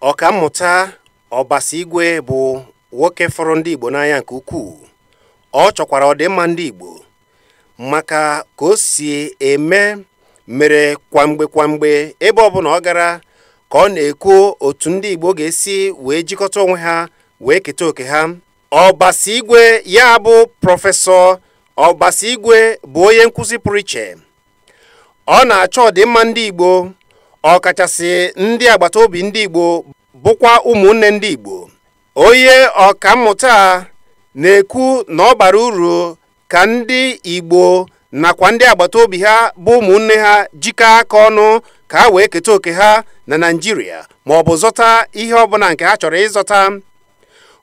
Ọkammụta Obasi Igwe bụ nwoke fụrụ ndị Igbo n'anya nke ukwuu. Ọ chọkwara ọdịmma ndị Igbo maka ka o si eme mere kwamgbe kwamgbe ebe ọbụla ọ gara ka ọ na-ekwu otu ndị Igbo ga-esi wee jikọta onwe ha wee keta oke ha. Obasi Igwe ya bụ Prọfesọ Obasi Igwe bụ onye nkụzi pụrụ iche. Ọ na-achọ ọdịmma ndị Igbo, ọkachasị ndị agbata obi ndị Igbo bụkwa ụmụnne ndị Igbo. Onye ọkammụta na-ekwu na ọ bara uru ka ndị Igbo nakwa ndị agbata obi ha bụ ụmụnne ha jikọọ aka ọnụ ka ha wee keta oke ha na Naịjirịa ma ọ bụ zọta ihe ọbụla nke ha chọrọ ịzọta.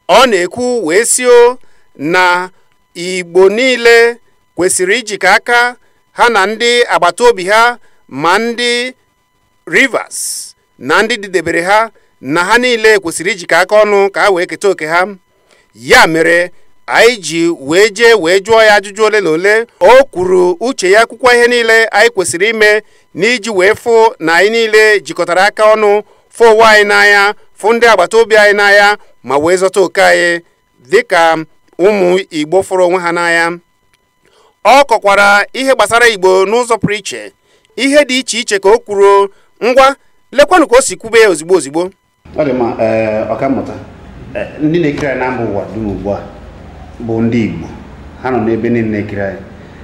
Ọ na-ekwu wee sio na Igbo niile kwesịrị ijikọ aka ha na ndị agbata obi ha ma ndị Rivers na ndị didebere ha na ha niile kwesịrị ijikọ aka ọnụ ka ha wee keta oke ha. Ya mere anyị ji wee jee wee jụọ ya ajụjụ ole na ole. O kwuru uche ya kwukwa ihe niile anyị kwesịrị ime n'iji wee fụ na anyị niile jikọtara aka ọnụ fụ ụwa anyị n'anya, fụ ndị agbata obi anyị n'anya ma wee zọta oke anyị dịka ụmụ Igbo fụrụ onwe ha n'anya. Ọ kọkwara ihe gbasara Igbo n'ụzọ pụrụ iche, ihe dị iche iche ka o kwuru. Ngwa, lekwanụ ka o si kwube ya ozigbo ozigbo. Ọ dị mma, ọkammụta, ndị na-ekiri anyị na mba ụwa dum ugbu a bụ ndị Igbo, ha nọ n'ebe niile na-ekiri anyị.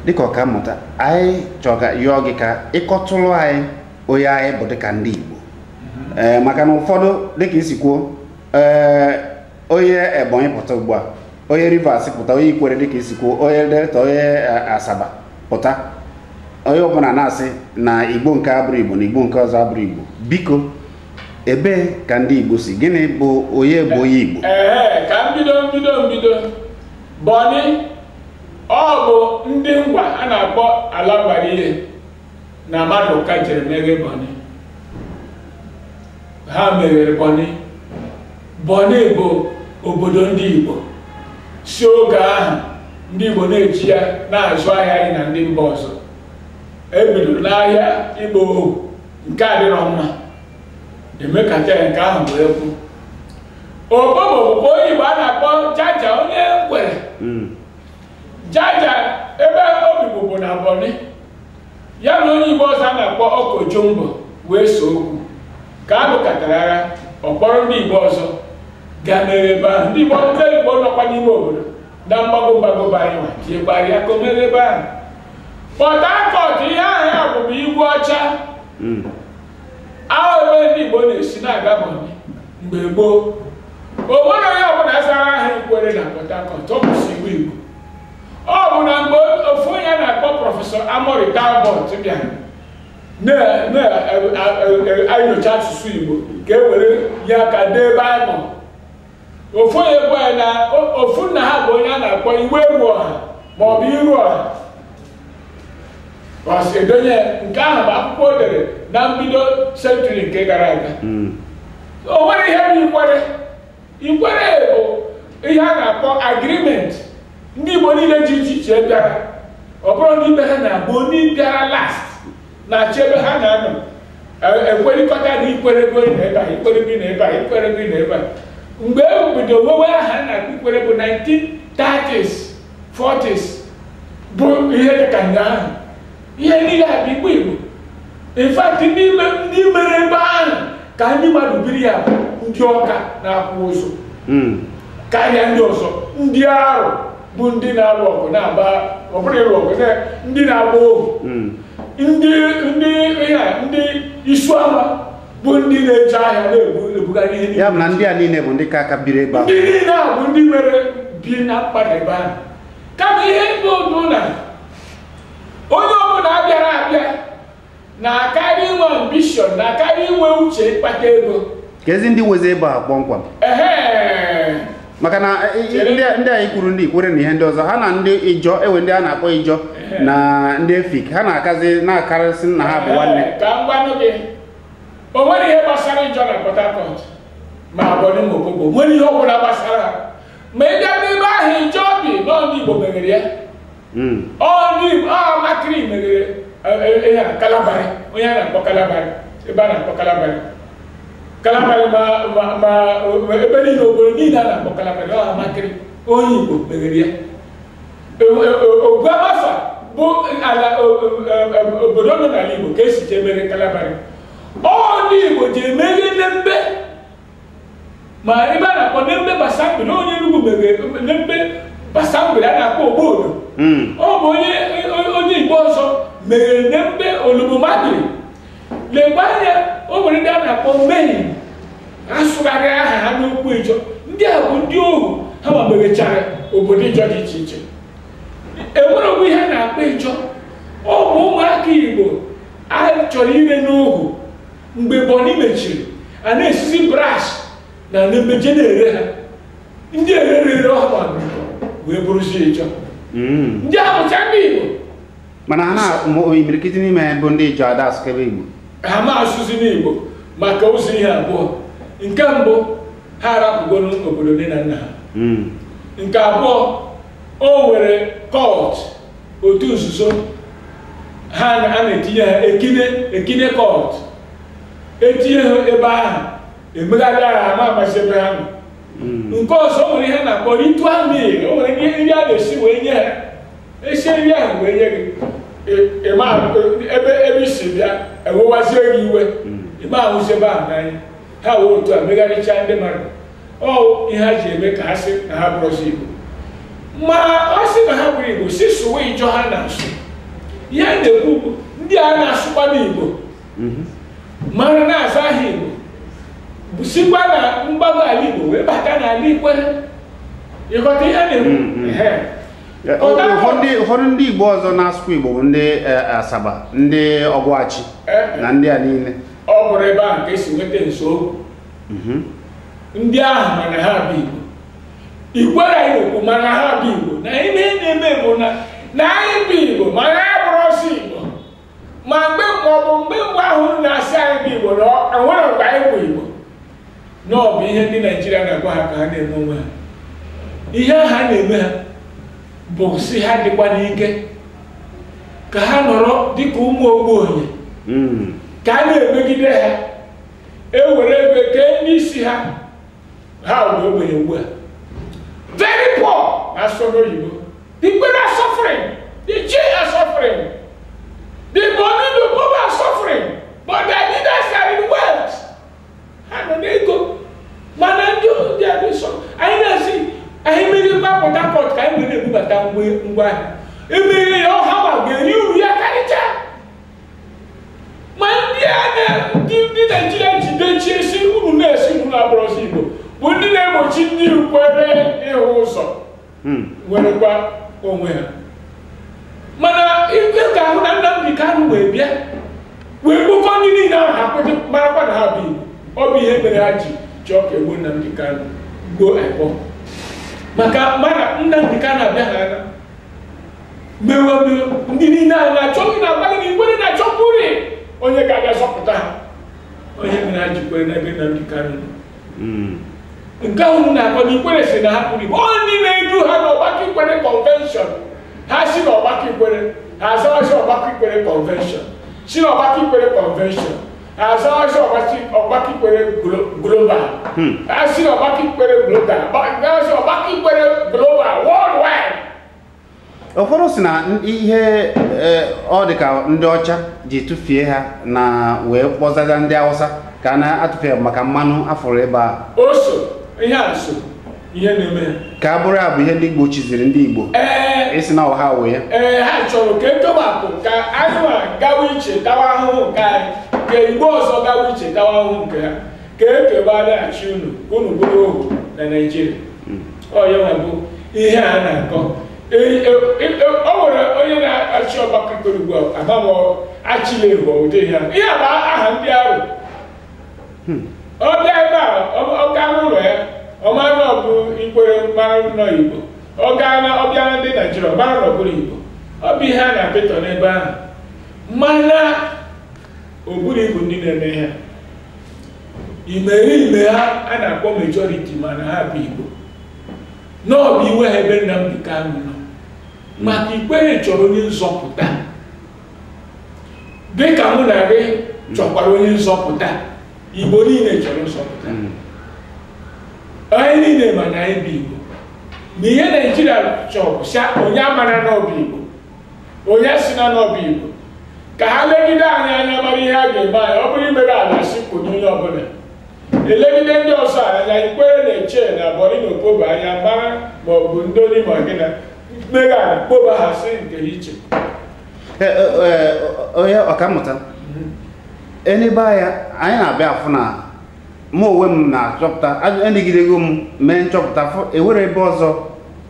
Dịka ọkammụta, anyị chọrọ ka yọọ gị ka ịkọtụrụ anyị onye anyị bụ dịka ndị Igbo, maka na ụfọdụ dịka isi kwuo, onye Ebonyi pụta ugbu a, onye Rivers pụta, onye Ikwere dịka isi kwuo, onye Delta, onye Asaba pụta, onye ọbụla na-asị na Igbo nke abụrụ Igbo na Igbo nke ọzọ abụrụ Igbo. Biko, ebee ka ndị Igbo si? Gịnị bụ onye bụ onye Igbo? Ee, ka mbido Bọni, ọ bụ ndị ngwa a na-akpọ Alagbarihe na Maduka jere meghe Bọni. Ha meghere Bọni. Bọni bụ obodo ndị Igbo. Si oge ahụ ndị Igbo na-eji ya na-azụ ahịa anyị na ndị mba ọzọ. Ebidoro n'ahịa Igbo ohu nke adịrọ mma, emekata ya nke ahụ wee kwu. Obobo bụkwa onye Igbo a na-akpọ Jaja, onye Nkwere. Jaja ebe obi bụ na Bọni, ya na onye Igbo ọzọ a na-akpọ Okojumbo wee so okwu. Ka a lụkọtara agha, ọ kpọrọ ndị Igbo ọzọ gaa mere ebe ahụ. Ndị Igbo nọkwa n'ime obodo na mgbago mgbago bụ anyị nwa tinyekwara ya ka o mere ebe ahụ. Port Harcourt, ihe ahụ ya bụbu Igwe Ọcha. Ahụ ebe ndị Igbo na-esi na-aga Bọni mgbe gboo. O nwere onye ọbụla zara aha Ikwere na Port Harcourt, ọ bụsi Igbo Igbo. Ọ bụ na mgbe ofu onye na-akpọ Prọfesọ Amory Talbot bịara na-enyocha asụsụ Igbo ka e were nye aka dee Baịbụl. Ofu onye gwa ya na ofu nna ha bụ onye a na-akpọ Iwe Eru Ọha ma ọ bụ Iru Ọha. Edonye nke ahụ bụ akwụkwọ o dere na mbido senchuri nke gara aga. O nwere ihe bụ Ikwere. Ikwere bụ ihe a na-akpọ agreement ndị Igbo niile ji iche iche bịara. Ọ bụrụ na ibe ha na-abụ onye bịara last na-achọ ebe ha na-anọ ekwerikọta na Ikwere gị na ebe a, Ikwere gị na ebe a, Ikwere gị na ebe a. Mgbe e bido nwewe aha na-akpọ Ikwere bụ 1930s 40s bụ ihe dịka ụnyaahụ. Ihe niile a bụ Igbo Igbo. In fact, ndị mere ebe ahụ ka ndị mmadụ biri ya bụ ndị Ọka na-akwụ ụzọ karịa ndị ọzọ. Ndị Arụ bụ ndị na-alụ ọgụ na-agba, ọ bụrụ ịlụ ọgụ, ndị na-agba ohu. Ndị Isuama bụ ndị na-eje ahịa na-ebugharị ihe niile. Ya bụ na ndị a niile bụ ndị ka aka biri ebe ahụ. Ndị niile a bụ ndị nwere bi na mkpada ebe ahụ. Kama ihe bụ na onye ọbụla bịara abịa na-akarị inwe ambishọn, na-akarị inwe uche ịkpata ego. Ka ezi ndị wezi ebe a kpọmkwem. Maka na ndị anyị kwuru ndị Ikwere na ihe ndị ọzọ, ha na ndị Ijọ, ewe ndị a na-akpọ Ijọ na ndị Efik, ha na-akazi na-akarịsị nna ha bụ nwanne. Ka m gwanụ gị, o nwere ihe gbasara Ijọ na Port Harcourt ma Bọni ma Opobo, nwere ihe ọbụla gbasara ha. Ma ị bịa n'ebe ahụ Ijọ bi, nọ ndị Igbo meghere ya. Ọ ndị Amakiri meghere ihe a Kalabari, onye a na-akpọ Kalabari, ebe a na-akpọ Kalabari. Kalabari ma ebe niile, obodo niile a na-akpọ Kalabari, ọ Amakiri onye Igbo meghere ya. Oguamafa bụ ala obodo nọ n'ala Igbo ka esi jee mere Kalabari. Ọ ndị Igbo ji emeghe Nembe, ma ebe a na-akpọ Nembe Basambiri, onye Enugu meghere Nembe Basambiri a na-akpọ Ogbodo. Ọ bụ onye Igbo ọzọ meghere Nembe Olubumabiri. Lekwa anya, o nwere ndị a na-akpọ Mehin, asụgharị aha ha n'okwu Ijọ. Ndị a bụ ndị ohu ha ma meghechara obodo Ijọ dị iche iche. Enwere ogbu ihe a na-akpọ Ijọ. Ọ bụ ụmụaka Igbo a chọrọ ire n'ohu mgbe Bọni mechiri, a na-esizi brass na Nembe na-ere ha. Ndị erere ere ọha wee bụrụzi Ijọ. Ndị a bụcha ndị Igbo. Mana ha na imirikiti n'ime ha bụ ndị Ijọ ada asụkebe Igbo. Ha ma asụzi n'Igbo maka ụzọ ihe abụọ. Nke mbụ, ha arapụgoro obodo nne na nna ha. Nke abụọ, o nwere cult, otu nzuzo ha a na-etinye ha, ekine cult. Etinye ha ebe ahụ, emegharị ha, ma amasị ebe ha nọ. Nke ọzọ, o nwere ihe na-akpọ ritual meal. O nwere ihe nri a na-esi wee nye ha. Esi nri ahụ wee nye gị, ebe isi bịa ewewazie gị iwe, ịma ahụzi ebe ahụ n'anya. Ha wee otu a megharịchaa ndị mmadụ. Ọ ihe ha ji eme ka ha sị na ha bụrụzi Igbo. Ma ọ sị na ha bụrụ Igbo, si sụwa Ijọ ha na-asụ. Ihe a na-ekwu bụ ndị a na-asụkwa n'Igbo mara na-aza aha Igbo, bụ sikwa na mgbago ala Igbo wee bata n'ala Ikwere. Ịghọta ihe a na-ekwu? Ụfọdụ ndị Igbo ọzọ na-asụkwa Igbo bụ ndị Asaba, ndị Ọgwachi na ndị a niile. Ọ bụrụ ebe ahụ ka esi nweta nsogbu. Ndị ahụ mana ha bụ Igbo. Ikwere anyị na-ekwu mana ha bụ Igbo. Na ihe na-eme bụ na anyị bụ Igbo mana ha bụrụ ọsọ Igbo. Ma mgbe maọbụ mgbe mgbe ahụ na-asị anyị bụ Igbo na enwere mgbe anyị bụ Igbo. Na ọ bụ ihe ndị Naijiria na-agwa ha ka ha na-eme onwe ha. Ihe ahụ ha na-eme ha bụ si ha dịkwa n'ike ka ha nọrọ dịka ụmụ ogbenye, ka a na-emegide ha, ewere ego kee ndị isi ha. Ha bụ ogbenye ugbu a, very poor na asụ n'oyibo. The Ikwere are suffering, the Chi are suffering, the Bonny, the Bobo are suffering, but their leaders are in wealth. Ha nọ n'ego, mana ndị ndị a dị sọ anyị na-asị anyị merikwa Port Harcourt ka anyị wee na-ebubata ngwa ahịa. Emeghe ya, ọha ma ga-eri uru ya karịchaa. Ma ndị a ndị Naijiria jidechie si unu na-esi unu abụrụzi Igbo bụ ndị na-egbochi ndị Ikwere ịhụ ụzọ nwerekwa onwe ha. Mana ị ga-ahụ na Nnamdi Kanu wee bịa wee kpokọ ndị niile ahụ, ha kwete marakwa na ha bụ Igbo. Ọ bụ ihe mere ha ji chọọ ka egbuo Nnamdi Kanu, gbuo IPOB. Maka mana Nnamdi Kanu abịa ha anya mewe mewe ndị niile ahụ na-achọ gị na-agwa gị na Ikwere na-achọ mkpụrụ onye ga-abịa zọpụta ha. Onye mere ha ji kwere n'ebe Nnamdi Kanu nọ. Nke ahụ na-akọ na Ikwere si na ha pụrụ Igbo, ọ ndị na-edu ha n'ọgbakọ Ikwere convention. Ha si n'ọgbakọ Ikwere, ha azawazi ọgbakọ Ikwere convention. Si n'ọgbakọ Ikwere convention, ha azawazi ọgbakọ Ikwere global. Ha si n'ọgbakọ Ikwere global, azawazi ọgbakọ Ikwere global worldwide. Ụfọdụ si na ihe ọ dị ka ndị ọcha ji tụfie ha na wee kpọzaga ndị Awụsa ka a na-atụfie maka mmanụ afọrọ ebe a. O so ihe a so ihe na-eme ha. Ka a bụrụ ya bụ ihe ndị Igbo chiziri ndị Igbo. Isi na ọha wee ya. Ee, ha chọrọ ka etowapụ ka anyị nwa gawa iche tawa ahụhụ nke anyị, ka Igbo ọzọ gawa iche tawa ahụhụ nke ha, ka ekewa laghachi unu ka unu bụrụ ohu na Naịjirịa. Ọ ya nwa bụ ihe a na-akọ. O nwere onye na-achị ọgbakọ Ikwere ugbu a, ama m achịla ehu ụdị ihe a. Ihe a bụ aha ndị arụ. Ọ bịa ebe a, ọ gaa n'ụlọ ya, ọ mara na ọ bụ Ikwere, mara nọ Igbo. Ọ gaa na ọ bịa na ndị Naijiria, ọ mara na ọ bụrụ Igbo. Ọ bụ ihe a na-apịtọ n'ebe ahụ. Mana o buru ibu ndị na-eme ihe a. Imerime ha a na-akpọ majority mana ha bụ Igbo. N'ọbụ iwe ha ebe Nnamdi Kanu nọ. Maka Ikwere chọrọ onye nzọpụta, dịka mụ na gị chọkwara onye nzọpụta. Igbo niile chọrọ nzọpụta. Anyị niile ma na anyị bụ Igbo. Na ihe Naijiria chọrọ sị onye amara n'ọbụ Igbo, onye si na n'ọbụ Igbo, ka ha legide anyị anya mara ihe a ga-eme anyị. Ọ bụrụ imere ala si kwụnye onye ọbụla elegide ndị ọzọ anya. Ikwere na-eche na Bọrị na Opobo anya mara ma ọ bụ ndoni ma gị na mmeghe ala kpoba ha si nke iche. Onye ọkammụta, enebe anya anyị na-abịa afụ na mụ onwe m na-achọpụta, enigidego m mee nchọpụta fụ ewere ebe ọzọ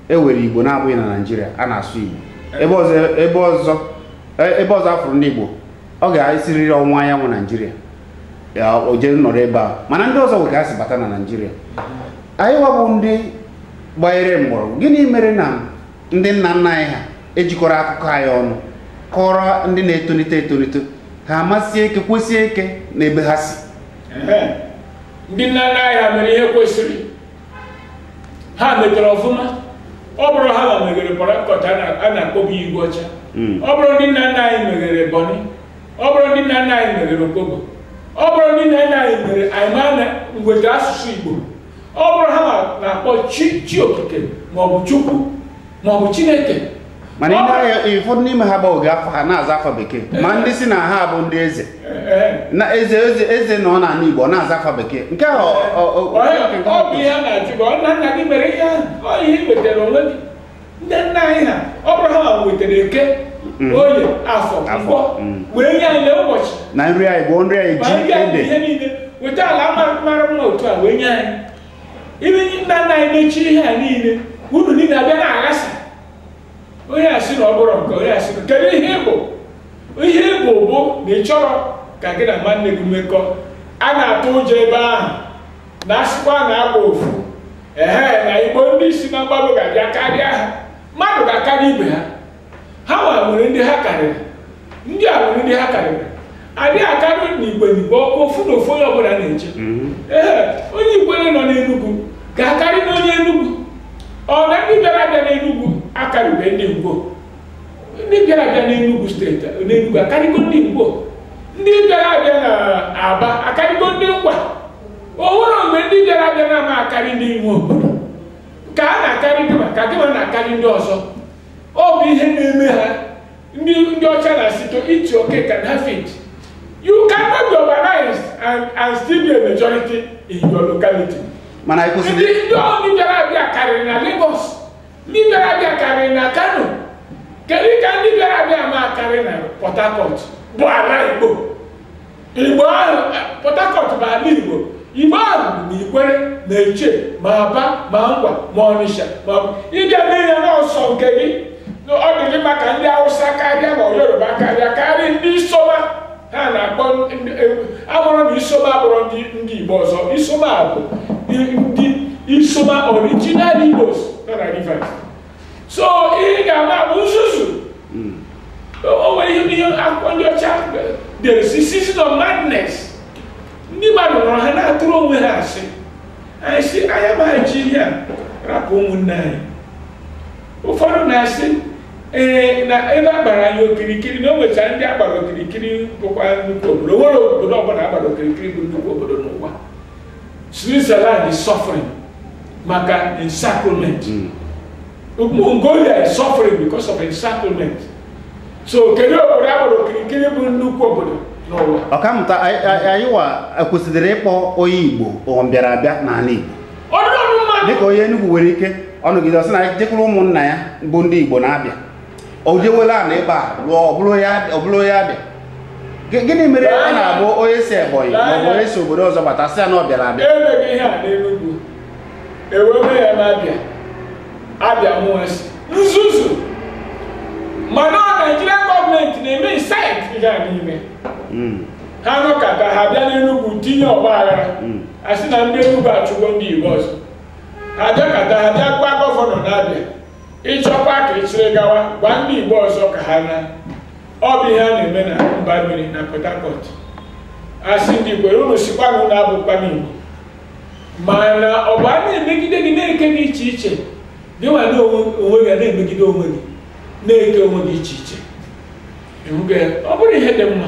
ewere Igbo na-abụghị na Naịjirịa a na-asụ Igbo. Ebe ọzọ afụrụ ndị Igbo ọ ga-esiriri ọnwụwa anyanwụ Naịjirịa ya o jee nọrọ ebe a, mana ndị ọzọ nwe ka ha si bata na Naịjirịa. Anyị wabụ ndị gbanyere mgbọrọgwụ. Gịnị mere na ndị nna nna anyị ha ejikọrọ akụkọ anyị ọnụ kọrọ ndị na-etolite etolite ha amasịe ike kwesịe ike n'ebe ha si? Ndị nna nna anyị ha mere ihe kwesịrị, ha metere ọfụma. Ọ bụrụ ha ma meghere Port Harcourt a na-akpọbu Igwe Ọcha, ọ bụrụ ndị nna nna anyị meghere Bonny, ọ bụrụ ndị nna nna anyị meghere Opobo, ọ bụrụ ndị nna nna anyị mere anyị ma na nweta asụsụ Igbo, ọ bụrụ ha na-akpọ chi okike maọbụ Chukwu maọbụ Chineke. Mana ụfọdụ n'ime ha gbaoge afọ ha na-aza afa bekee, ma ndị si na ha bụ ndị eze na eze eze eze nọ n'ala Igbo na-aza afa bekee. Nke ahụ ọ bụ ihe a na-ajụ gị, ọ nna nna gị mere ihe ahụ, ọ ihe ị nwetara onwe gị. Ndị nna anyị ha, ọ bụrụ ha nwetara Eke, Oye, Afọ, Nkwọ, wee nye anyị ụbọchị na nri anyị bụ nri anyị ji ede ihe niile, weta ala mara mma otu a wee nye anyị. Ibe nna nna anyị mechiri ihe a niile, unu niile abịa na-aghasa. Onye asị na ọ bụrụ nke onye asị na kedu ihe ịbụ? Ihe ịbụ bụ na ị chọrọ ka gị na nwanne gị mekọ. A na-atụ ụjọ ebe ahụ na asịkwa na-agba ofu ehe na Igbo ndị si na mgbago ga-abịa karịa ha, mmadụ ga-akarị ibe ha. Ha nwere ndị ha karịrị, ndị a nwere ndị ha karịrị. Adịghị akarị na Igbo n'Igbo ofu na ofu onye ọbụla na-eche. Ee, onye Ikwere nọ n'Enugwu ga-akarị na onye Enugwu. Ọ na ndị bịara abịa n'Enugwu akarịbe ndị Ngwo. Ndị bịara abịa n'Enugwu steeti n'Enugwu akarịgo ndị Ngwo. Ndị bịara abịa na Aba akarịgo ndị Ngwa. O nwere mgbe ndị bịara abịa na ama akarị ndị ime obodo. Ka a na-akarị gị ka gị na-akarị ndị ọzọ. Ọ bụ ihe na-eme ha. Ndị ọcha na-asị to eat your cake and have it. You cannot be organized and still be a majority in your locality. Mana ndị bịara abịa karịrị na Lagos, ndị bịara abịa karịrị na Kano, kedu ka ndị bịara abịa ma karị na Port Harcourt bụ ala Igbo? Igbo ahụ Port Harcourt bụ ala Igbo. Igbo ahụ bụ na Ikwere na Eche ma Aba ma Ngwa ma Ọnịsha ma ịbịa mee ya n'ọsọ nke gị. Ọ dị gị maka ndị Hausa karịa ma Yoruba karịa karịa ndị Isoma. Ha na-akpọ abụrụ na Isoma abụrụ ndị Igbo ọzọ. Isoma bụ ndị Isoma original Igbos nọ na Rivers. So ihe ga-ama bụ nzuzu. O nwere ihe akwụkwọ ndị ọcha dere si season of madness. Ndị mmadụ nọrọ ha na-atụrụ onwe ha asị. Anyị sị anyị amaghị ji ihe a rapụ ụmụnne anyị. Ụfọdụ na-asị ee na ebe a gbara anyị okirikiri na o nwechara ndị a gbara okirikiri bụkwa nnukwu obodo. O nwere obodo ọbụla a gbara okirikiri bụ nnukwu obodo n'ụwa. Switzerland is suffering maka encirclement. Mongolia is suffering because of encirclement. So kedu obodo a gbara okirikiri bụ nnukwu obodo n'ụwa? Ọkammụta, anyị wa kwesịrị ịkpọ onye Igbo ọ bịara abịa n'ala Igbo dịka onye Enugu nwere ike ọnọgide ọsị na jekwuru ụmụnna ya bụ ndị Igbo na-abịa, o jewela na ebe a lụọ ọ bụrụ onye abịa. Gịnị mere ọ na-abụ onye si Ebonyi maọbụ onye si obodo ọzọ bata sị ya na ọ bịara abịa? Emeghị ihe a n'Enugwu, eweme ya n'Abịa, Abịa mụnwesị nzuzu. Mana Naijiria gọọmenti na-eme insaịt ihe a niile. Ha nọkọta ha bịa n'Enugwu tinye ọgba aghara, a sị na ndị Enugwu achụgo ndị Igbo ọzọ. Ha bịakọta ha bịa gwa gọvanọ na-abịa ịchọkwa ka ị gawa gwa ndị Igbo ọzọ ka ha na. Ọ bụ ihe a na-eme na mba mmiri na Port Harcourt. A sị ndị Igbo unu sikwa na unu abụkwa n'Igbo, mana ọ bụ a na-emegide gị na-eke gị iche iche gị nwa na onwe gị na-emegide onwe gị. Na-eke onwe gị iche iche. Ịhụgo ya? Ọ bụrụ ihe dị mma.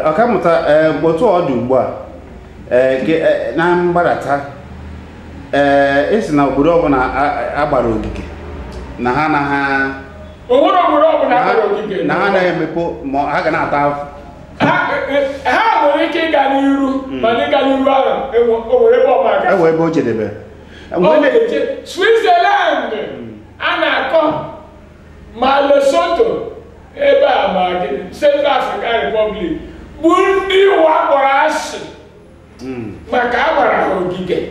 Ọkammụta, otu ọ dị ugbu a, na mgbadata, esi na obodo ọbụla agbara ogige na ha na ha O nwere obodo ọbụla agbara ogige na ha anaghị emepe, ma ha ga na-ata afụ. Ha nwere ike ịga n'iru, mana ịga n'iru ahụ, o nwere ebe ọma aga. Ewe ebe o jedebe. Ọ na-eje Switzerland a na-akọ, ma Lesotho ebe a, ma gịnị, Central African Republic, bụ ndị ụwa kpọrọ asị maka agbara ha ogige,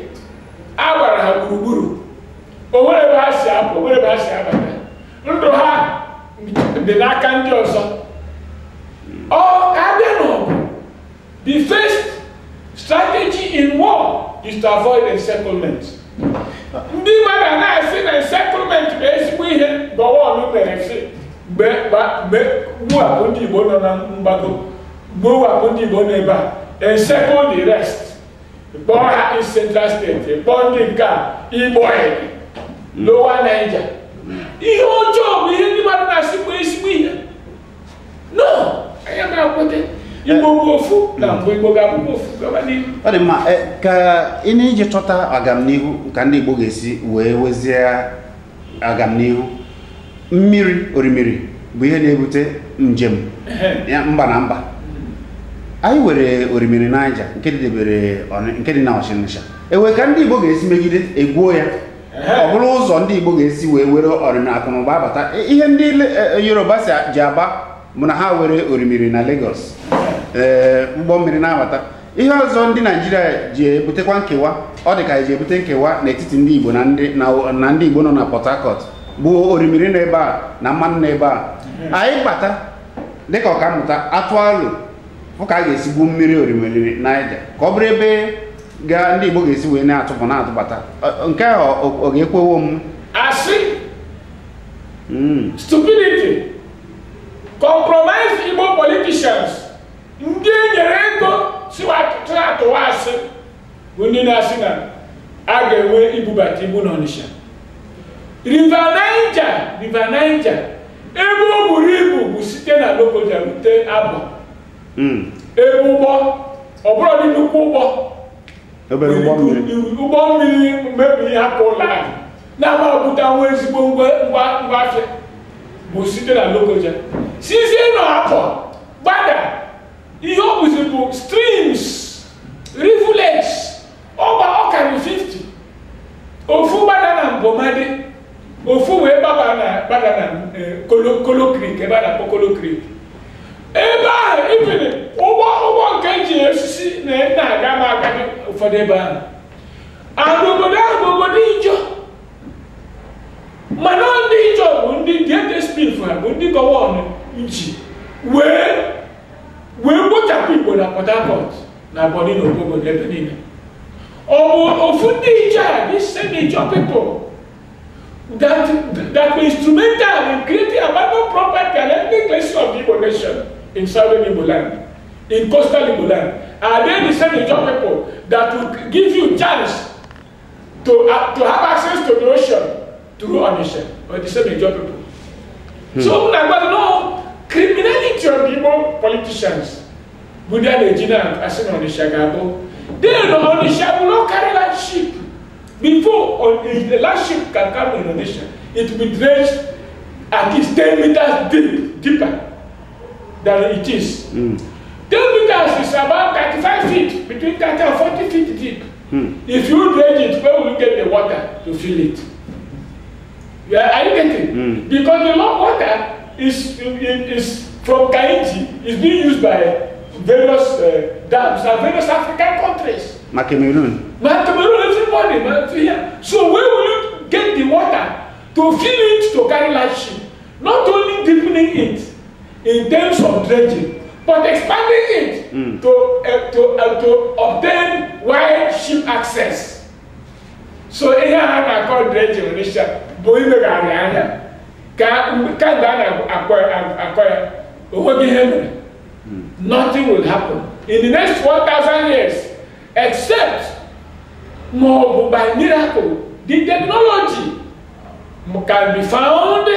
agbara ha gburugburu. O nwere ebe ha si apụ, o nwere ebe ha si abata. Ndụ ha dị n'aka ndị ọzọ. Ọ abịa n'ọgụ, the first strategy in war is to avoid encirclement. Ndị mmadụ na-asị na encirclement bụ ezigbo ihe Gowon mere, sị mgbe gbuwapụ ndị Igbo nọ na mgbago, gbuwapụ ndị Igbo nọ ebe a, encircle the rest, kpọọ ha East Central State, kpọọ ndị nke a Igbo Lower Niger. Ihe ọjọọ bụ ihe ndị mmadụ na-asị bụ ezigbo ihe. No, anyị ga-akwete Igbo bụ ofu na mgbe Igbo ga-abụ ofu gaba n'ihu. Ọ dị mma. Ka ị na-iji chọta agamnihu, ka ndị Igbo ga-esi wee wezie agamnihu, mmiri orimiri bụ ihe na-ebute njem ya mba na mba. Anyị were orimiri Niger nke dịdebere nke dị na Ọchịnịsha, ewe ka ndị Igbo ga-esi megide egwuo ya, ọ bụrụ ụzọ ndị Igbo ga-esi wee were orimiri akụnụba abata. Ihe ndị Yoruba si ji aba bụ na ha were orimiri na Lagos, ee, ụgbọ mmiri na-abata. Ihe ọzọ ndị Naijiria ji ebutekwa nkewa, ọ dị ka ji ebute nkewa n'etiti ndị Igbo na ndị na ndị Igbo nọ na Port Harcourt, bụ orimiri nọ ebe a na mmanụ nọ ebe a. Anyị bata dịka ọkammụta atụ alụ fụ ka a ga-esi gbuo mmiri orimiri Niger ka ọ bụrụ ebe ga ndị Igbo ga-esi wee na-atụpụ na-atụbata. Nke ahụ ọ ga-ekwewo m? Asị, stupidity, compromise Igbo politicians, ndị e nyere ego si atụwa asị, bụ ndị na-asị na a ga-enwe ibubata ibu n'Ọnịsha. River Niger, River Niger, ebe o buru ibu bụ site na Lokoja rute Abọ. Ebe ụgbọ, ọ bụrụ dị nnukwu ụgbọ, obere ụgbọ mmiri, ụgbọ mmiri mebiri hapụ ụlọ ahụ na-ama ọbụta nwa ezigbo ngwa afịa bụ site na Lokoja sizie n'Afọ gbada. Ihe ọ bụzi bụ streams, rivulets, ọgba ọ karịrị 50. Ofu gbada na Mbomadi, ofu wee gbaba na gbada na Kolo Kolo Creek, ebe a na-akpọ Kolo Creek. Ebe ahụ even ụgbọ nke ji osisi na-aga ma agaghị ụfọdụ ebe ahụ. And obodo ahụ bụ obodo Ijọ, mana ndị Ijọ bụ ndị DSP ha bụ ndị Gowon ji wee kpochapụ Igbo na Port Harcourt na Bonny na Obogo na ebe niile. Ọ bụ ofu ndị Ijọ a, these same Ijọ people that were instrumental in creating abandoned property and ethnic cleansing of the Igbo nation in southern Igbo land, in coastal Igbo land, are they the same Ijaw people that will give you chance to have access to the ocean through Onitsha, or the same Ijaw people? So, but no, criminality of the Igbo politicians, bụ ndị a na-eji na-asị na Onitsha ga-abụ. Then Onitsha will not carry that ship. Before the last ship can come in Onitsha, it will be dredged at least 10 meters deep, deeper than it is. 10 meters is about 35 feet, between 30 and 40 feet deep. If you dredge it, where will you get the water to fill it? Yeah, are you getting? Because the long water is from Kainji, is being used by various dams and various African countries. Ma Cameroon. Ma Cameroon, everybody. Ma, yeah. So where will you get the water to fill it to carry large ship? Not only deepening it in terms of dredging, but expanding it to obtain wide ship access. So ihe a na-akọ dredging Onitsha bụ imegharị anya ka kamgbe a na-akọ ya, onweghị ihe mere. Nothing will happen in the next 1,000 years, except ma ọ bụ by miracle the technology can be found.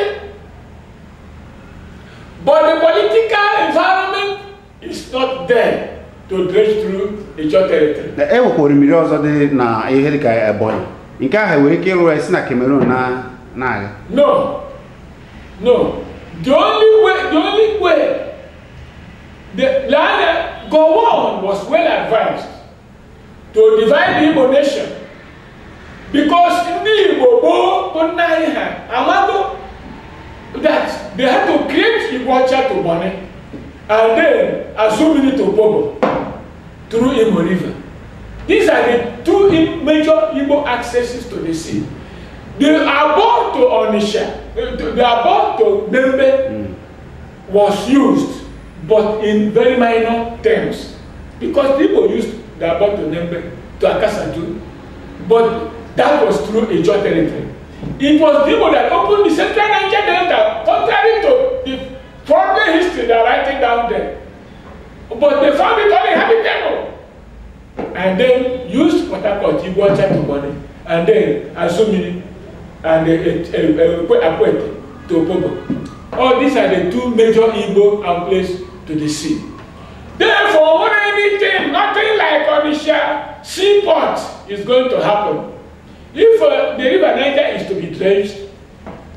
But the political environment is not there to dredge through Ijaw territory. E nwekwara mmiri ọzọ dị na ihe dịka Ebonyi. Nke ahụ nwere ike ịrụ ya si na Cameroon na na-aga. No. No. The only way, the Gowon was well advised to divide the Igbo nation, because ndị Igbo gboo bụ nna anyị ha amago that they had to create Igbo-Ọcha to Bonny and then Azumini to Opobo through Imo River. These are the two major Igbo accesses to the sea. The Abo to Onitsha, the Abo to Nembe was used, but in very minor terms, because people used the Abo to Nembe, to Akasatu, but that was through Ijaw territory. It was people that opened the Central Niger Delta, contrary to the foreign history they are writing down there. But they found it uninhabitable, and then used Port Harcourt, Igbo-Ọcha to Bonny, and then Azumini and Akwete to Opobo. All these are the two major Igbo outlets to the sea. Therefore, anything, nothing like Onitsha seaport is going to happen. If the river Niger is to be dredged,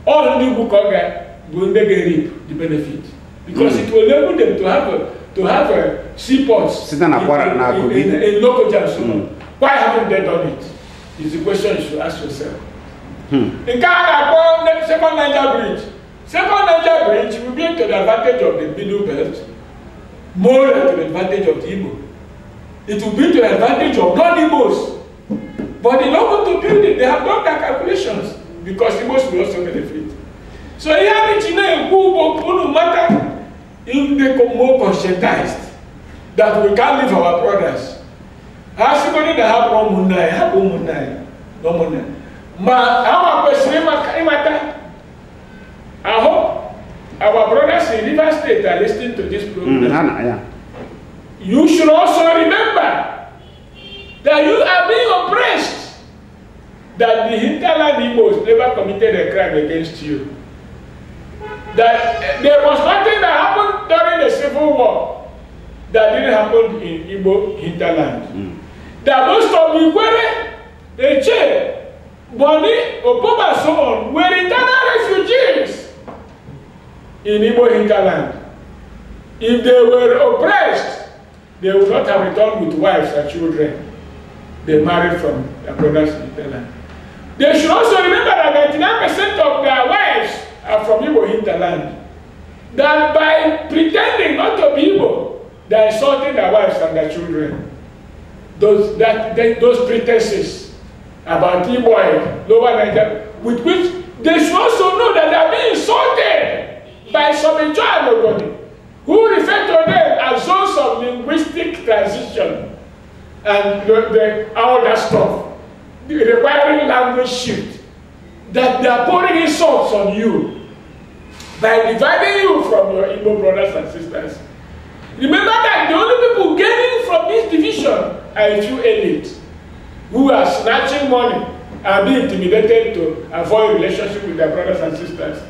all the Bukoga will reap the benefit, because it will enable them to have a seaports in local Jansuno. Why haven't they done it? Is the question you should ask yourself. In Ghana, Second Niger Bridge. Second Niger Bridge will be to the advantage of the Middle Belt more than to the advantage of the Igbo. It will be to the advantage of non-Igbos. But they don't want to build it. They have done their calculations, because Igbos will also benefit. So here, if they come more conscientized that we can't leave our brothers. I hope our brothers in Rivers State are listening to this program. You should also remember that you are being oppressed, that the hinterland Igbos never committed a crime against you. That there was nothing that happened during the Civil War that didn't happen in Igbo hinterland. That most of Ikwere, Eche, Bonny, Opobo, and so on were internal refugees in Igbo hinterland. If they were oppressed, they would not have returned with wives and children they married from their brothers in hinterland. They should also remember that 99% of their wives are from Igbo hinterland. That by pretending not to be Igbo, they are insulting their wives and their children. Those pretenses about Igbo, Lower Niger, with which they should also know that they are being insulted by some Ijaw and Ogoni, who refer to them as zones of linguistic transition and all that stuff, requiring language shift, that they are pouring insults on you by dividing you from your Igbo brothers and sisters. Remember that the only people gaining from this division are a few elites who are snatching money and being intimidated to avoid relationship with their brothers and sisters.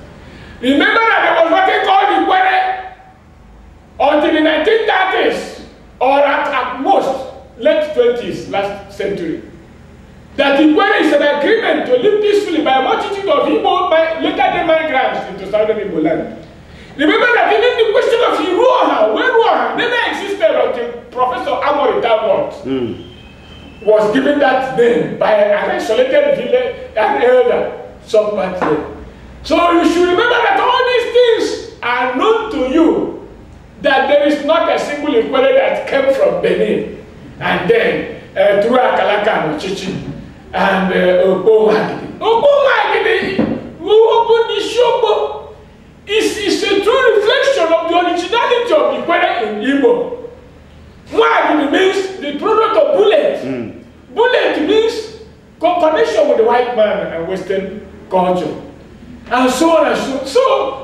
Remember that there was nothing called Ikwere until the 1930s, or at most, late 20s, last century. That Ikwere is an agreement to live peacefully by a multitude of Igbo later-day migrants into southern Igbo land. Remember that even the question of Iruoha, Weruoha, never existed until Professor Amory Talbot was given that name by an isolated village, an elder, some part there. So you should remember that all these things are known to you, that there is not a single Ikwere that came from Benin and then through Akalaka and Ochichi and Okpo-Nwagidi. Okpo-Nwagidi, who opened the Shogbo, is a true reflection of the originality of Ikwere in Igbo. Nwagidi means the product of bullet. Bullet means connection with the white man and Western culture. And so on and so on. So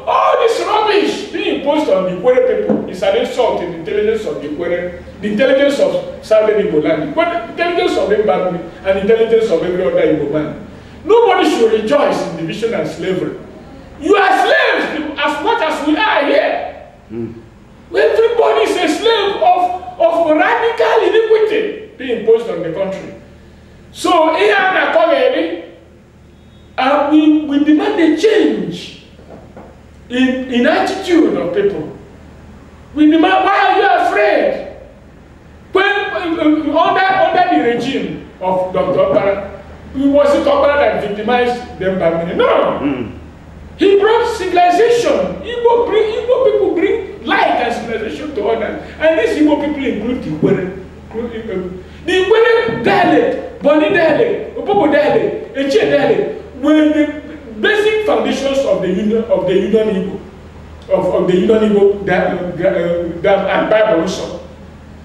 all this rubbish being imposed on the Ikwere people is an insult in the intelligence of the Ikwere, the intelligence of Southern Igbo land, the intelligence of Mbagwe, and the intelligence of every other Igbo man. Nobody should rejoice in division and slavery. You are slaves as much as we are here. Everybody is a slave of radical iniquity being imposed on the country. So here we demand a change in attitude of people. We demand, why are you afraid? When under the regime of Dr. Okpara, it wasn't Okpara that victimized them by many. No. He brought civilization. Igbo people bring light and civilization to others. And these Igbo people include the Ikwere. The Ikwere dialect, Bonny dialect, Opobo dialect, Eche dialect were the basic foundations of the Union Igbo, of the Union Igbo and Bible also.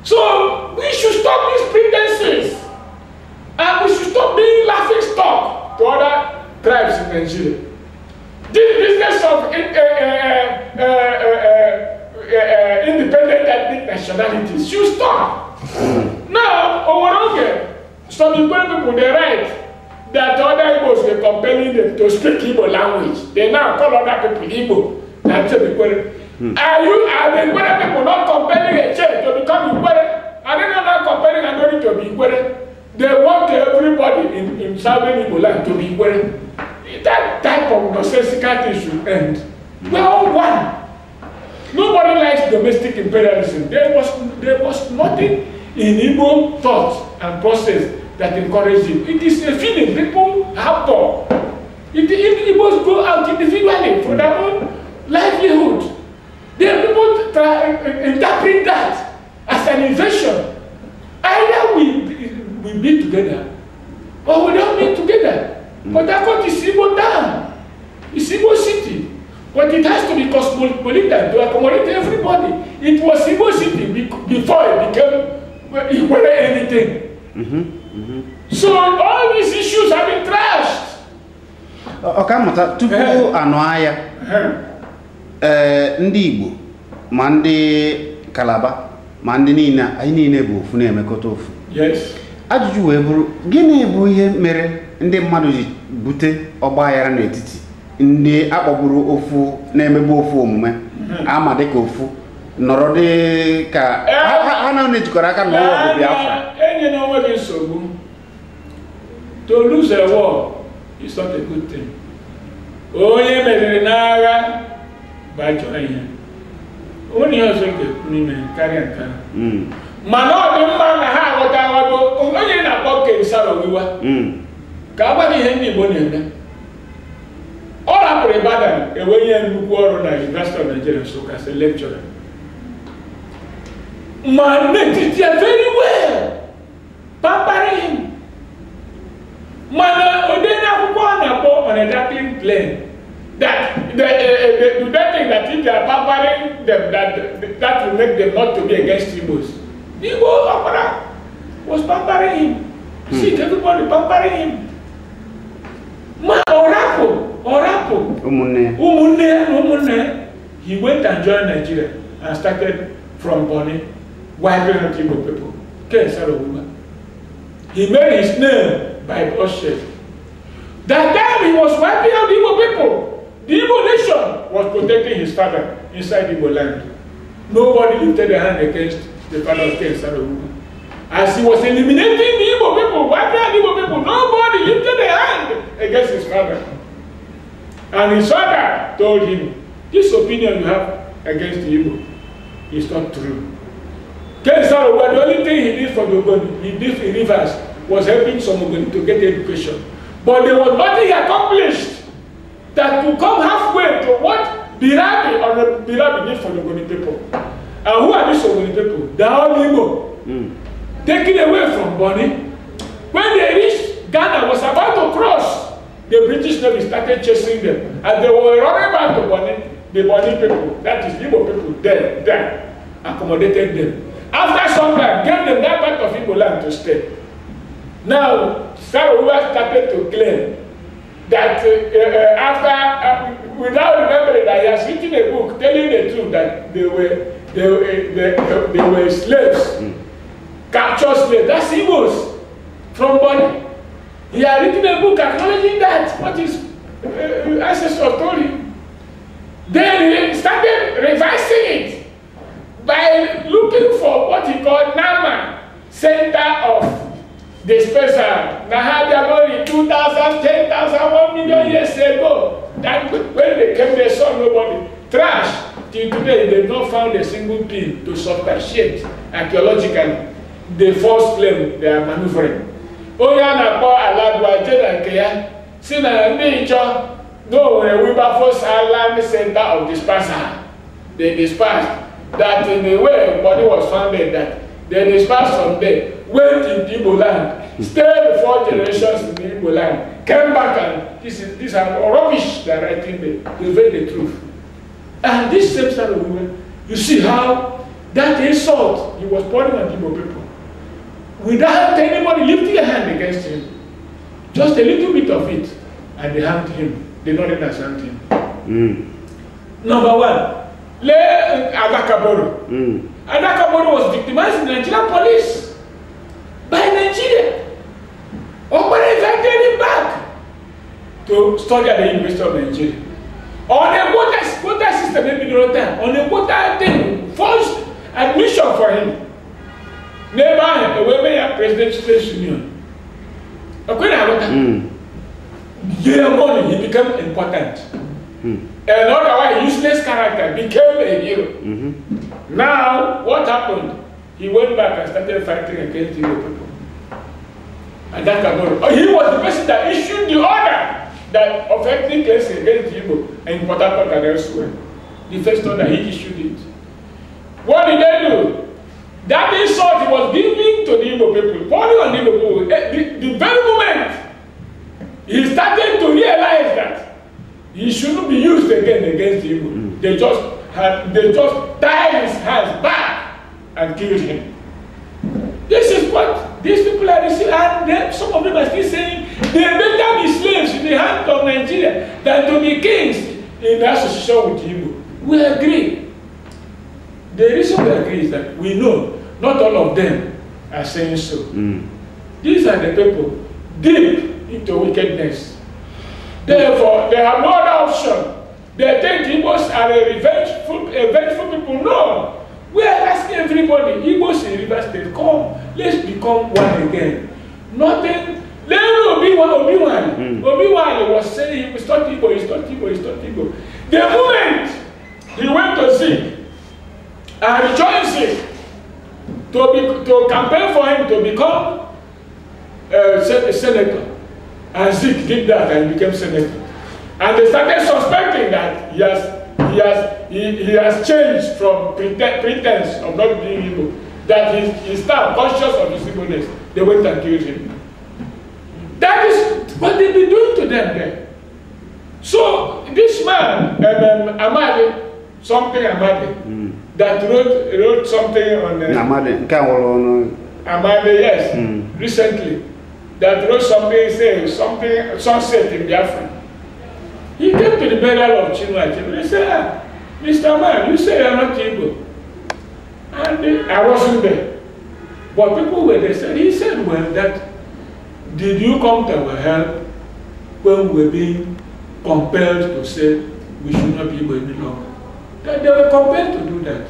So we should stop these pretenses, and we should stop being laughing stock to other tribes in Nigeria. This business of independent ethnic nationalities should stop. Now, Oworonge, some Igbo people, they write that other Igbos were compelling them to speak Igbo language. They now call other people Igbo. That's the Ikwere. Are the Ikwere people not compelling a church to become Ikwere? Are they not compelling Anori to be Ikwere? They want everybody in southern Igbo land to be Ikwere. That type of nonsensical thing should end. We are all one. Nobody likes domestic imperialism. There was nothing in Igbo thought and process that encouraged it. It is a feeling people have for. If Igbos go out individually for their own livelihood, then people try interpret that as an invasion. Either we be together or we don't be together. But that court is Igbo town, it's Igbo city. But it has to be cosmopolitan to accommodate everybody. It was Igbo city before it became Ikwere anything. So all these issues have been trashed. Ọkammụta, tupu anụ agha, ndị Igbo ma ndị Kalaba ma ndị niile anyị niile bụ ofu na-emekọta ofu. Yes. Ajụjụ wee bụrụ, gịnị bụ ihe mere ndị mmadụ ji bute ọgba aghara n'etiti ndị akpọgburu ofu na-emegbu ofu omume ama dịka ofu nọrọ dị ka ha na ejikọrọ aka na ụwa bụ Biafra? Enye na onwe gị nsogbu. To lose a war is not a good thing. Onye meriri n'agha bụ ajọ ihe. Onye ihe ọzọ ga-ekwu n'ime karịa nke ahụ. Mana ọ dị mma na ha aghọtawago onye na-akpọ Ken Saro-Wiwa ka a gwa ihe ndị Igbo na-eme. Ọ rapụrụ Ibadan enwe ihe nnukwu ọrụ na University of Nigeria Nsukka as a lecturer. Ma n'etiti ya very well, pampering him. Mana ode n'akwụkwọ a na-akpọ on a darkling plane that they do they think that if they are pampering them that will make them not to be against Igbos. Igbo Okpara was pampering him. See, everybody pampering him. Ma Orapo, Umunne, he went and joined Nigeria and started from Bonny, wiping out Igbo people. Ken Saro-Wiwa. He made his name by bloodshed. That time he was wiping out Igbo people. The Igbo nation was protecting his father inside Igbo land. Nobody lifted a hand against the father of Ken Saro-Wiwa. As he was eliminating the Igbo people, wiping out Igbo people, nobody lifted a hand against his father. And his father told him, this opinion you have against the Igbo is not true. Ken Saro-Wiwa, the only thing he did for the Ogoni, he did in Rivers, was helping some Ogoni to get education. But there was nothing he accomplished that could come halfway to what Birabi or the Birabi did for the Ogoni people. And who are these Ogoni people? They are all Igbo. Taken away from Bonny. When they reached Ghana, was about to cross, the British Navy started chasing them. And they were running back to Bonny. The Bonny people, that is Igbo people, there, accommodated them. After some time, gave them that part of Igbo land to stay. Now, Saro-Wiwa started to claim that after, without remembering that he has written a book telling the truth that they were slaves, captured slaves, that's Igbos from Bonny. He had written a book acknowledging that, what his ancestors told him. Then he started revising it. center of dispersal. Na ha bịagori 2,000, 10,000, 1 million years ago. That when they came, they saw nobody. Trash. Till today, they've not found a single pin to substantiate archaeologically the false claim they are maneuvering. Onye a na-akpọ Alagwa je na nke ya si na ndị Ijaw na o nwere Wilberforce Island Center of Dispersal. They dispersed. That in the way body was founded, that they dispersed from there, went into Igbo land, stayed 4 generations in the Igbo land, came back, and these are rubbish they are writing there. They veil the truth. And this same side of women, you see how that insult he was pouring on Igbo people, without anybody lifting a hand against him, just a little bit of it, and they hanged him. The Northerners hanged him. Number one, Le Adakaboro. Adakaboro was victimized in the Nigerian police by Nigeria. Okpara invited him back to study at the University of Nigeria. On a quota system, on a quota thing, forced admission for him. Never a women at President Students Union. Money, he became important. And otherwise, useless character became a hero. Now, what happened? He went back and started fighting against the Igbo people. And that he was the person that issued the order that of ethnic cleansing against the Igbo in Port Harcourt and elsewhere. The first order, he issued it. What did they do? That insult he was giving to the Igbo people, pouring on the Igbo people, the very moment he started to realize that he shouldn't be used again against the Igbo. They just tied his hands back and killed him. This is what these people are receiving, and some of them are still saying they better be slaves in the hands of Nigeria than to be kings in the association with Igbo. We agree. The reason we agree is that we know not all of them are saying so. These are the people deep into wickedness. Therefore, they have no other option. They think Igbos are a vengeful people. No. We are asking everybody, Igbos in Rivers State, come, let's become one again. Nothing. Let Obi-Wan. Obi-Wan was saying he was not Igbo, he's not Igbo, he's not Igbo. The moment he went to Zik and rejoined Zik to campaign for him to become a senator. And Zik did that and became senator. And they started suspecting that he has changed from pretense of not being Igbo, that he is now conscious of his Igbo-ness. They went and killed him. That is what they've been doing to them there. So this man, Amadi, something Amadi, that wrote something on Amadi, Amadi, yes, recently, that wrote something, saying something, sunset in Biafra. He came to the burial of Chinua Achebe. He said, ah, Mr. Man, you say you are not Igbo. And I wasn't there. But people were there. Said, he said, well, that did you come to our help when we were being compelled to say we should not be Igbo any longer? That they were compelled to do that.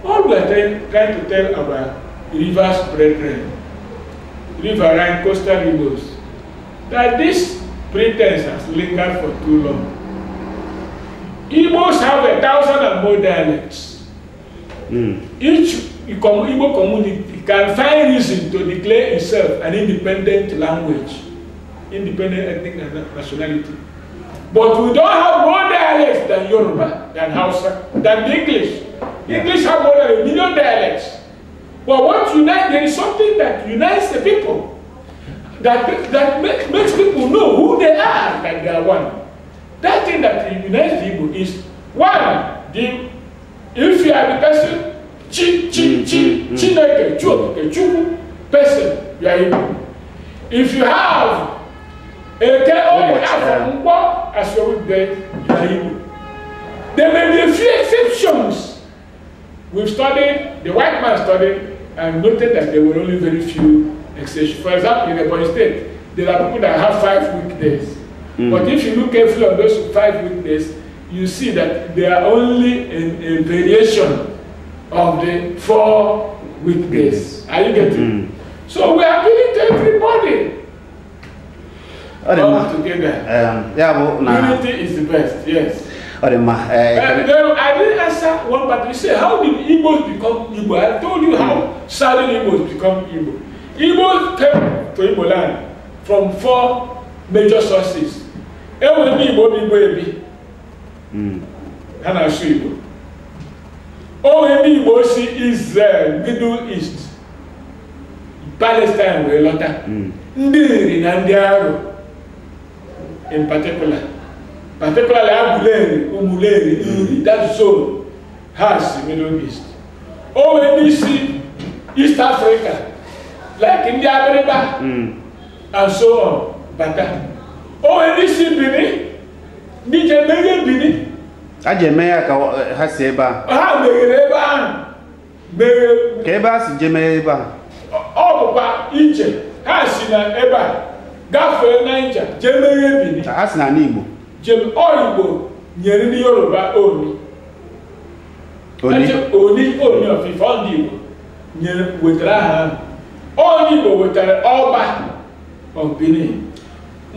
All we are trying to tell our Rivers brethren, riverine coastal Igbos, that this pretense has lingered for too long. Igbos have 1,000 and more dialects. Each Igbo community can find reason to declare itself an independent language, independent ethnic nationality. But we don't have more dialects than Yoruba, than Hausa, than the English. English have more than 1 million dialects. But what unites, there is something that unites the people, that makes people know who they are, that they are one. That thing that unites the Igbo is, one, if you are the person, Chi, Chi, Chi, Chineke, Chu, Chukwu, person, you are Igbo. If you have a K O F as your weekday, you are Igbo. There may be a few exceptions. We've studied, the white man studied, and noted that there were only very few exceptions. For example, in Ebonyi State, there are people that have 5 weekdays. But if you look carefully on those 5 weekdays, you see that they are only a variation of the 4 weekdays. Are you getting? So we are appealing to everybody. Ọ dị mma. Come together. Ya bụ na Unity is the best, yes. Ọ dị mma. Then I didn't answer one part. You say, how did Igbos become Igbo? I told you how Southern Igbos become Igbo. Igbos came to Igbo land from four major sources. Enwere ndị Igbo bụ Igbo ebi. Ha na-asụ Igbo. O nwere ndị Igbo si Israel, Middle East, Palestine wee lọta. Ndị Nri na ndị Aro in particular. Particularly Aguleri, Umuleri, Nri, that zone has Middle East. O nwere ndị si East Africa, like ndị Abịrịba and so on, bata. O nwere ndị si Benin, ndị je meghe Benin. A ji eme ya ka ha si ebe a. Ha meghere ebe ahụ. Meghe. Ka ebe a si je meghe ebe a. Ọ bụkwa iche ha si na ebe a gafee Niger jee meghe Benin. Ha si n'ala Igbo. Jem ọ Igbo nyere ndị Yoruba Oni. Oni. Oni Oni of Ife, ọ ndị Igbo nyere wetara aha ahụ. Ọ ndị Igbo wetara Ọba of Benin.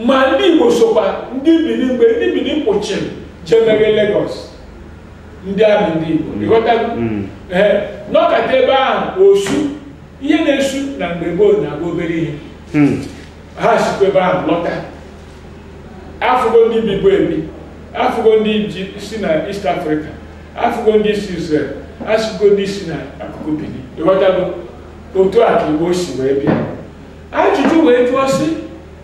Ma ndị Igbo sokwa ndị Benin mgbe ndị Benin kwụchiri jee meghe Lagos. Ndị amị ndị Igbo. Ịghọtago? Ee, nọkata ebe ahụ osu ihe na-esu na mgbe gboo na-abụ obere ihe. Ha sikwa ebe ahụ lọta. Afụgo ndị bibu ebi, afụgo ndị ji si na East Africa, afụgo ndị si Israel, afụgo ndị si na akụkụ Benin. Ịghọtago? Otu a ka Igbo si wee bịa. Ajụjụ wee jụọ sị,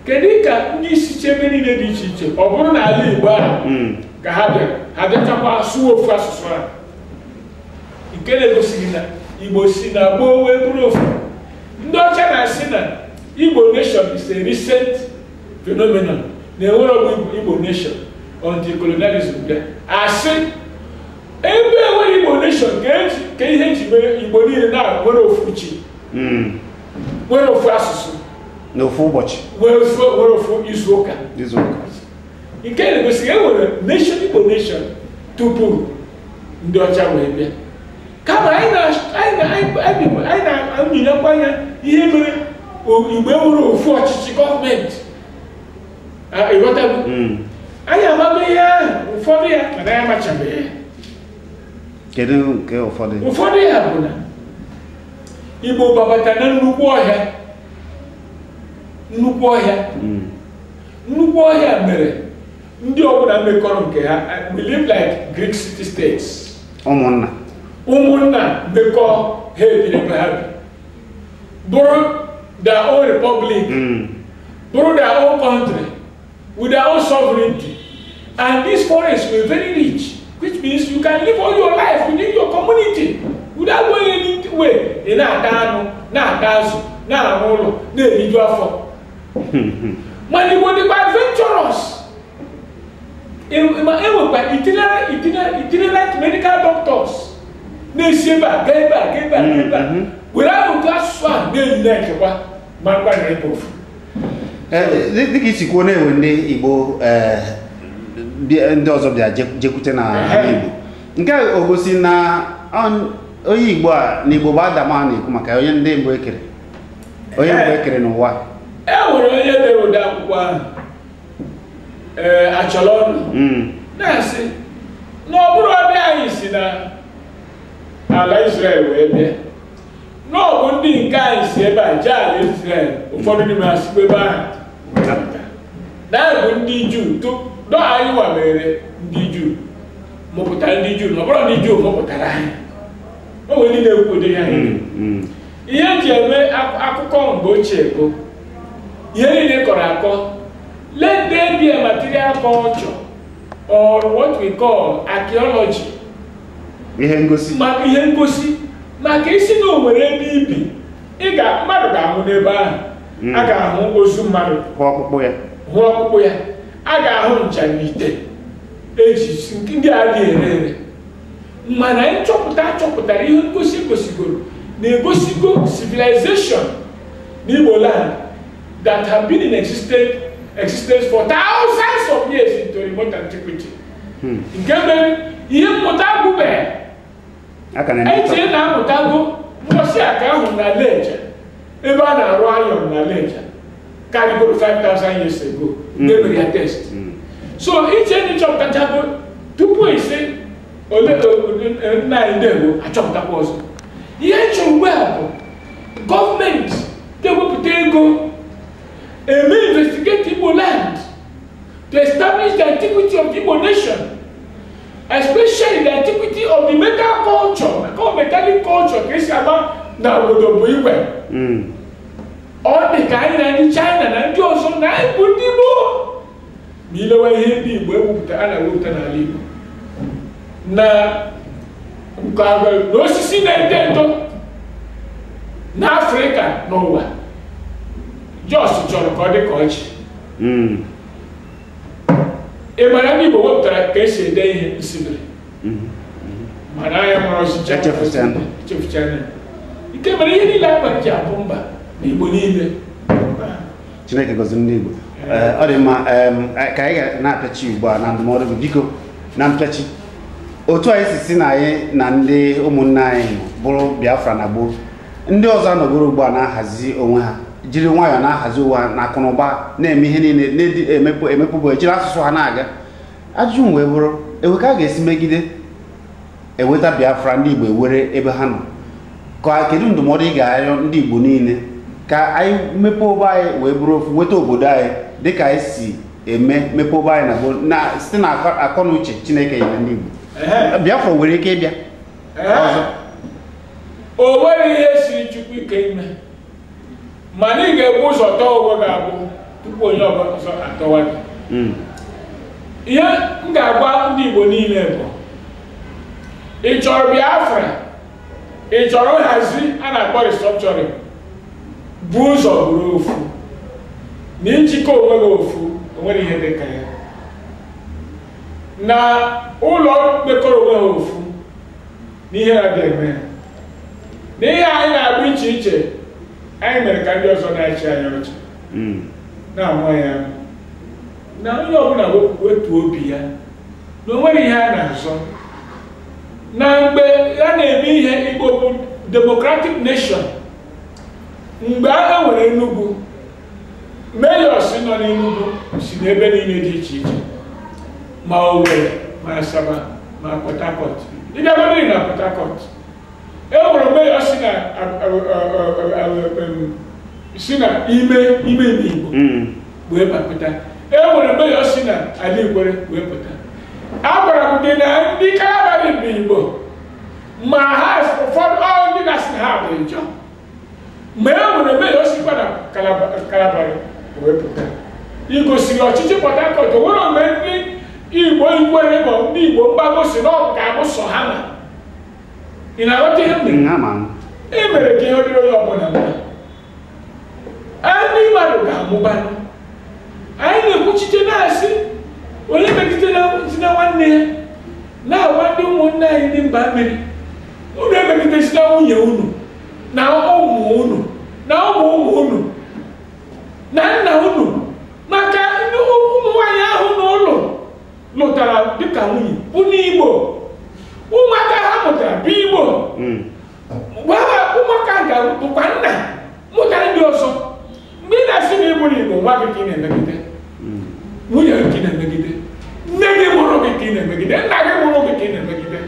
kedu ka ndị isi chebe niile dị iche iche ọ bụrụ na ala Igbo ahụ ka ha bịara, ha bịachakwa sụọ ofu asụsụ ahụ, nke na-egosighị na Igbo si na gboo wee bụrụ ofu. Ndị ọcha na-asị na Igbo nation is a recent phenomenon, na enwere ọbụ Igbo nation until colonialism bịa. Asị ebe enwere Igbo nation ka ihe eji mere Igbo niile na nwere ofu chi, nwere ofu asụsụ, n'ofu ụbọchị, nwere ofu izu ụka. Izu ụka. Nke na-egosi e nwere nation Igbo nation tupu ndị ọcha wee bịa. Kama anyị na-anyịnyekwa anya ihe mere Igbo enwere ofu ọchịchị gọọmenti. Ịghọtago? Anyị amago ihe ahụ ụfọdụ ya mana anyị amachabeghị ya. Kedu nke ụfọdụ? Ụfọdụ ya bụ na Igbo gbabata na nnukwu ọhịa. Nnukwu ọhịa. Nnukwu ọhịa mere ndị ọbụla mekọrọ nke ha. We live like Greek city states. Ụmụnna. Ụmụnna mekọ ha ebiri ebe ha bi. Bụrụ their own republic. Bụrụ their own country. With their own sovereignty. And these forests were very rich, which means you can live all your life within your community without going anywhere. Ị na-ata anụ, na-ata azụ, na-arụ ụlọ, na-eriju afọ. Mana Igbo dịkwa adventurous. Enwekwa itinerant medical doctors na-esi ebe a gaa ebe a gaa ebe a gaa ebe a were otu asụsụ ahụ na-eyi na-echekwa ma ngwa na ebe ofu. Dịka isi kwuo na-enwe ndị Igbo ndị ọzọ bịa jekwute na Igbo, nke a ogosi na onye Igbo a na Igbo bụ Adam a na-ekwu maka onye ndị mbụ ekere, onye mbụ ekere n'ụwa. E nwere onye dere ode akwụkwọ ahụ achọrọ ọnụ na-asị na ọ bụrụ ọbịa anyị si na ala Israel wee bịa, na ọ bụ ndị nke anyị si ebe a jee ala Israel, ụfọdụ n'ime ha sikwa ebe ahụ na anyị bụ ndị Juu dọ anyị nwa mere ndị Juu mụpụtara ndị Juu, na ọ bụrụ ndị Juu mụpụtara anyị. O nwere ndị na-ekwu ụdị ya. Ihe eji eme akụkọ mgbe ochie bụ ihe niile kọrọ akọ. Let there be a material culture or what we call archaeology. Ihe ngosi. Maka ihe ngosi, maka isi na o nwere ebe ibi, ị ga mmadụ ga-ahụ n'ebe ahụ. A ga-ahụ ozu mmadụ. Hụ ọkpụkpụ ya. Hụ ọkpụkpụ ya. A ga-ahụ ncha n'ite eji ndị a dị ere ere. Mana nchọpụta chọpụtara ihe ngosi gosigoro na-egosigo civilization n'Igbo land that have been in existence for thousands of years into remote antiquity. Nke mere ihe mmụta agwụbeghị. Eche na amụtago mgbọsị a ka ahụ na Leja Ebe a na-arụ iron na Lejja karịgoro 5,000 years ago na-emere ya test. So iche ndị chọpụtachago tupu isi ole nna anyị ndewo achọpụtakwa ọzọ. Ihe nchọ ugbu a bụ gọọmenti ga-ewepụta ego eme investigate Igbo land to establish the antiquity of the Igbo nation, especially the antiquity of the metal culture, maka ọ metallic culture ka esi agba na obodo bụ igwe. Ọ dị ka anyị na ndị China na ndị ọzọ na anyị bụ ndị Igbo. Ma ilewe ihe ndị Igbo ewupụta a na-ewupụta n'ala Igbo na nke na osisi na-eto eto n'Afrịka n'ụwa, Jos chọrọ ka ọ dị ka ọchị. Ị mara ndị Igbo wepụtara ka esi ede ihe nsibiri, mana anyị mara ọchịchị echefuchana ike mere ihe niile akpa ji abụ mba na Igbo niile. Chineke gọziri ndị Igbo. Ọ dị mma ka anyị na-apịachi ugbu a na ndụmọdụ gị, biko na mpịachi otu anyị si na anyị na ndị ụmụnne anyị bụrụ Biafra na gboo, ndị ọzọ anọgoro ugbu a na-ahazi onwe ha, jiri nwayọọ na-ahazi onwe ha na akụnụba, na-eme ihe niile na-emepụ ejiri asụsụ ha na-aga. Ajụjụ m wee bụrụ, ewe ka a ga-esi megide eweta Biafra ndị Igbo ewere ebe ha nọ? Ka kedu ndụmọdụ ị ga-arịọ ndị Igbo niile ka anyị mepee obe anyị wee bụrụ ofu, nweta obodo anyị dịka anyị si eme mepee obe anyị na gboo, na site na akọ na uche Chineke nyere ndị Igbo? Biafra nwere ike ịbịa ọzọ. O nwere ihe siri Chukwu ike ime, mana ị ga-ebu ụzọ tọọ onwe gị agbụ tupu onye ọzọ atọwa gị. Ihe m ga-agwa ndị Igbo niile bụ, ị chọrọ Biafra, ị chọrọ nhazi a na-akpọ restructuring, bụ ụzọ bụrụ ofu na njikọ onwe gị ofu, o nwere ihe dị ka ya na ụlọ mekọrọ onwe ha ofu n'ihe na eme n'ihe anyị na-agba iche iche. Anyị mere ka ndị ọzọ na-achị anyị ọchị na-amụ ya na onye ọbụla wetuo obi ya na o nwere ihe a na-azọ. Na mgbe a na-eme ihe, Igbo bụ democratic nation. Mgbe a nwere Enugu, mayors nọ n'Enugu si n'ebe niile dị iche iche, ma Owerri, ma Asaba, ma Port Harcourt. Ịbịagodiri na Port Harcourt, e nwere mayor si na ime ime Igbo wee pụta, e nwere mayor si na ala Ikwere wee pụta. Agwara m gị na ndị Kalabari bụ Igbo, ma ha ụfọdụ ndị na-asị na ha bụ njọ, ma e nwere mayor sikwa na Kalabari wee pụta. Igosiri ọchịchị Port Harcourt, o nwere mgbe ndị Igbo Ikwere ma ndị Igbo mgbago si na ọ ga-abụ sọ ha ma. Ị na-aghọta ihe m mere? E mere ka ihe dịrị onye ọbụla mma. Ndị mmadụ ga-amụbanụ. Anyị na-ekwuchite na-asị onye megide na nwanne ya, na-agwa ndị ụmụnne anyị ndị mba mmiri, unu emegidesina nwunye unu na ụmụ unu na ụmụ ụmụ unu na nna unu, maka ndị ụmụ nwaanyị ahụ n'ụlọ lụtara dịka nwunye bụ n'Igbo, ụmụaka ha mụtara bụ Igbo, mgbe ụmụaka ga bụkwa nna mụtara ndị ọzọ. Mgbe ị na-asị na ịbụrụ Igbo, nwa gị ka ị na-emegide, nwunye gị ka ị na-emegide, nne gị mụrụ gị ka ị na-emegide, nna gị mụrụ gị ka ị na-emegide.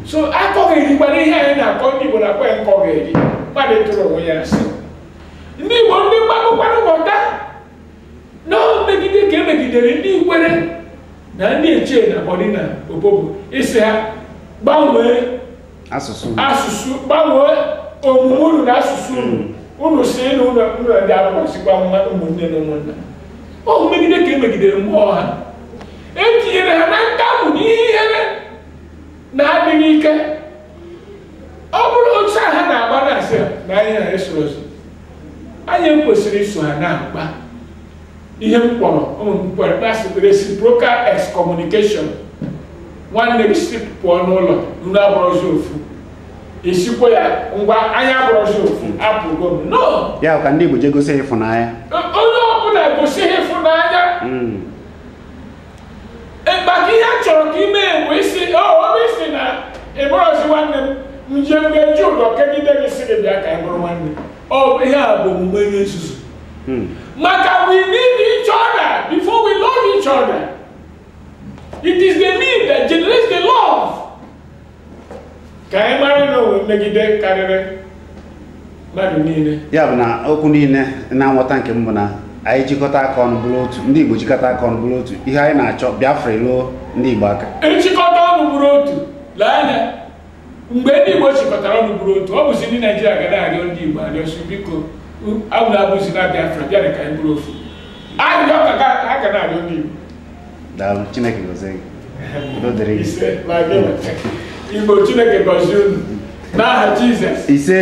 So akọgherikwara ihe anyị na-akọ. Ndị Igbo na-akpọ ya nkọgheri, mmadụ tụrụ onwe ya asị. Ndị Igbo ndị mgbagwokwara ghọta na mmegide ka emegidere ndị Ikwere na ndị Echie na Bọdị na Opobo, isi ha gbanwee asụsụ, gbanwee omume unu na asụsụ unu, unu si na unu ndị abụrụsikwa nwa ụmụnne na ụmụnna. Ọ mmegide ka emegidere mmụọ ha, etinyere ha na ntamu na ihe ihere na-adịghị ike. Ọ bụrụ otu a ha na-agba na-asị na anyị na-eso ozi, anyị kwesịrị iso ha na-agba ihe m kpọrọ ụmụ m kpọrọ reciprocal excommunication. Nwanne gị si pụọ n'ụlọ, unu abụrụzi ofu, esikwa ya ngwa anyị abụrụzi ofu, apụgo m. No, ya ka ndị Igbo je gosi ịfụnanya, onye ọbụla gosi ịfụnanya. Maka ihe a chọrọ ka ime bụ isi obi si na ịbụrụzi nwanne m, Njem ga-eji ụdọ kegide gị sị gị bịa ka anyị bụrụ nwanne. Ọ ihe a bụ omume onye nzuzu. Maka we need each other before we love each other. It is the need that generates the love. Ka anyị mara na onwe mmegide karịrị mmadụ niile. Ya bụ na okwu niile na nghọta nke m bụ na anyị jikọta aka ọnụ bụrụ otu, ndị Igbo jikọta aka ọnụ bụrụ otu, ihe anyị na-achọ Biafra eruo ndị Igbo aka. Nchịkọta ọnụ bụrụ otu, lee anya mgbe ndị Igbo chịkọtara ọnụ bụrụ otu, ọ bụzi ndị Naijiria ga na-arịọ ndị Igbo arịọsi biko abụla abụzi na Biafra bịara ka anyị bụrụ ofu. Arịọ ka ha ga na-arịọ ndị Igbo. Daalụ, Chineke gọzie gị. Udo dịrị gị. Ise, ma gị. Igbo, Chineke gọzie unu n'aha Jizọs. Ise.